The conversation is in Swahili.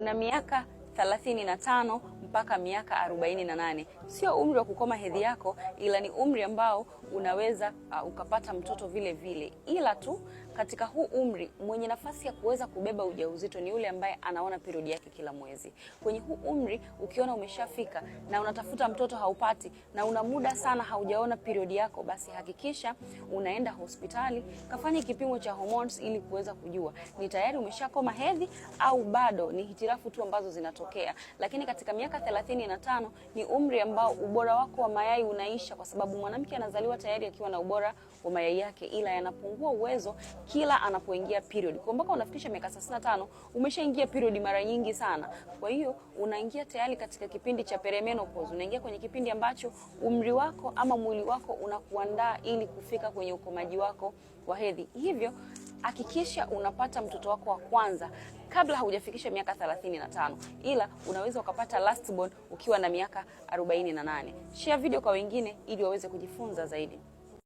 Na miaka 35 mpaka miaka 48. Sio umri wa kukoma hedhi yako, ila ni umri ambao unaweza ukapata mtoto vile vile, ila tu katika huu umri mwenye nafasi ya kuweza kubeba ujauzito ni yule ambaye anaona period yake kila mwezi. Kwenye huu umri ukiona umeshafika na unatafuta mtoto haupati, na una muda sana haujaona period yako, basi hakikisha unaenda hospitali kafanye kipimo cha hormones ili kuweza kujua ni tayari umeshakoma hedhi au bado ni hitilafu tu ambazo zinatokea. Lakini katika miaka 35 ni umri ambao ubora wako wa mayai unaisha, kwa sababu mwanamke anazaliwa tayari akiwa na ubora wa mayai yake, ila yanapungua uwezo kila anapoingia period. Kwa mpaka unafikisha miaka 35 umeshaingia period mara nyingi sana. Kwa hiyo unaingia tayari katika kipindi cha perimenopause, unaingia kwenye kipindi ambacho umri wako ama mwili wako unakuandaa ili kufika kwenye ukomaji wako wa hedhi. Hivyo hakikisha unapata mtoto wako wa kwanza kabla haujafikisha miaka 35, ila unaweza ukapata last born ukiwa na miaka 48. Share video kwa wengine ili waweze kujifunza zaidi.